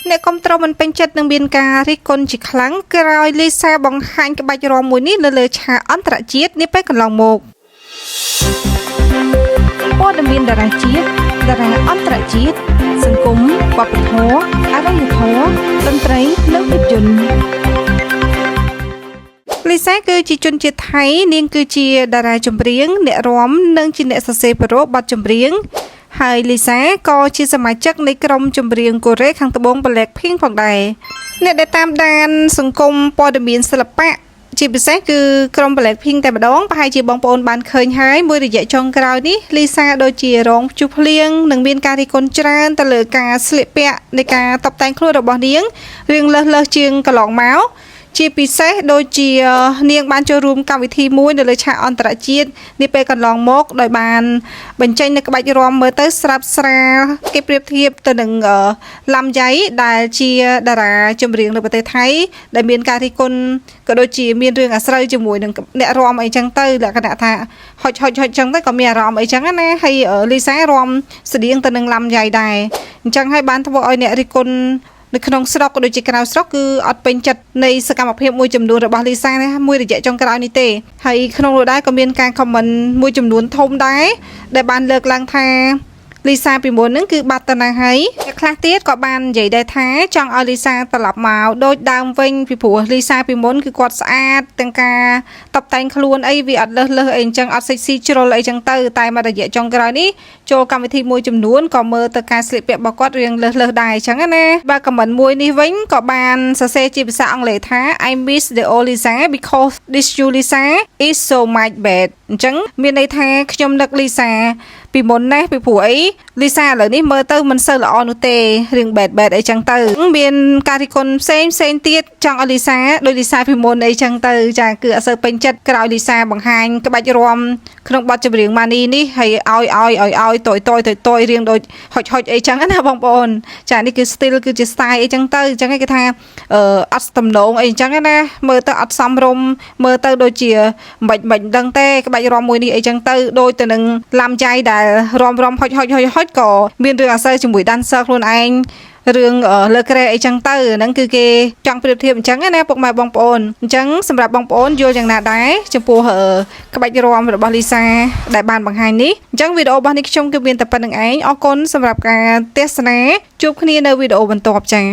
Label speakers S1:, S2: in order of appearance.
S1: អ្នកគាំទ្រមិនពេញចិត្តនឹងមានការរិះគន់ជាខ្លាំងក្រោយលីសាបង្ហាញក្បាច់រាំមួយនេះនៅលើឆាកអន្តរជាតិនាពេលកន្លងមកព័ត៌មានតារាជាតិតារាអន្តរជាតិសង្គមវប្បធម៌អរិយធម៌តន្ត្រីនិងភាពយន្តលីសាគឺជាជនជាតិថៃនាងគឺជាតារាចម្រៀងអ្នករាំនិងជាអ្នកសរសេរប្រូបទចម្រៀងហើយលីសាក៏ជាសមាជិកនៃក្រុមចម្រៀងកូរ៉េខាងត្បូង Blackpink ផងដែរអ្នកដែលតាមដានសង្គមព័ត៌មានសិល្បៈជាពិសេសគឺក្រុម Blackpink តែម្ដងប្រហែលជាបងប្អូនបានឃើញហើយមួយរយៈចុងក្រោយនេះលីសាដូចជារងព្យុះភ្លៀងនិងមានការរិះគន់ច្រើនទៅលើការស្លៀកពាក់នៃការតុបតែងខ្លួនរបស់នាងរឿងលើសលើសជាងកន្លងមកជាពិសេសដូចជានាងបានចូលរួមកម្មវិធីមួយនៅលើឆាកអន្តរជាតិនាពេលកន្លងមកដោយបានបញ្ចេញនៅក្បាច់រាំមើលទៅស្រាប់ស្រាលគេប្រៀបធៀបទៅនឹងឡាំយ៉ៃដែលជាតារាចម្រៀងនៅប្រទេសថៃដែលមានការរិះគន់ក៏ដូចជាមានរឿងអាស្រូវជាមួយនឹងអ្នករាំអីចឹងទៅលក្ខណៈថាហុចហុចហុចចឹងទៅក៏មានអារម្មណ៍អីចឹងណាហើយលីសារាំស្តៀងទៅនឹងឡាំយ៉ៃដែរអញ្ចឹងហើយបានធ្វើឲ្យអ្នករិះគន់នៅក្នុងស្រុកក៏ដូចជាក្រៅស្រុកគឺអត់ពេញចិត្តនៃសកម្មភាពមួយចំនួនរបស់លីសាមួយរយៈចុងក្រោយនេះទេហើយក្នុងនោះដែរក៏មានការ comment មួយចំនួនធំដែរដែលបានលើកឡើងថាលីសាពីមុនហ្នឹងគឺបាត់ទៅណាហើយអ្នកខ្លះទៀតក៏បាននិយាយដែរថាចង់ឲ្យលីសាត្រឡប់មកដូចដើមវិញពីព្រោះលីសាពីមុនគឺគាត់ស្អាតទាំងការតបតែងខ្លួនអីវាអត់លើសលើសអីអញ្ចឹងអត់សិចស៊ីជ្រុលអីចឹងទៅតែមួយរយៈចុងក្រោយនេះចូលកម្មវិធីមួយចំនួនក៏មើលទៅការស្លៀកពាក់របស់គាត់រៀងលើសលើសដែរអញ្ចឹងណាបើ comment មួយនេះវិញក៏បានសរសេរជាភាសាអង់គ្លេសថា "I miss the old Lisa because this new Lisa is so much bad." អញ្ចឹងមានន័យថាខ្ញុំនឹកលីសាពីមុនណាស់ពីព្រោះអីលីសាឥឡូវនេះមើលទៅមិនសូវល្អនោះទេរឿង bad bad អីចឹងទៅមានការរិះគន់ផ្សេងផ្សេងទៀតចង់ឲ្យលីសាដូចលីសាពីមុនអីចឹងទៅចាគឺអត់សូវពេញចិត្តក្រោយលីសាបង្ហាញក្បាច់រាំក្នុងបទចម្រៀងម៉ានីនេះហើយឲ្យឲ្យឲ្យឲ្យតយតយតយតយរៀងដូចហុចហុចអីចឹងណាបងប្អូនចានេះគឺ style គឺជា style អីចឹងទៅអញ្ចឹងគេថាអឺអត់តំណងអីចឹងណាមើលទៅអត់សមរម្យមើលទៅដូចជាមិនមិនដឹងទេក្បាច់រាំមួយនេះអីចឹងទៅដូចទៅនឹងឡាំចៃដែលរាំរាំហុចហុចហុចហុចក៏មានរឿងអាសើជាមួយ dancer ខ្លួនឯងរឿងលើក្រែអីចឹងទៅហ្នឹងគឺគេចង់ប្រៀបធៀបអញ្ចឹងណាពុកម៉ែបងប្អូនអញ្ចឹងសម្រាប់បងប្អូនយល់យ៉ាងណាដែរចំពោះក្បាច់រាំរបស់លីសាដែលបានបង្ហាញនេះអញ្ចឹងវីដេអូរបស់នេះខ្ញុំគឺមានតែប៉ុណ្ណឹងឯងអរគុណសម្រាប់ការទស្សនាជួបគ្នានៅវីដេអូបន្ទាប់ចា៎។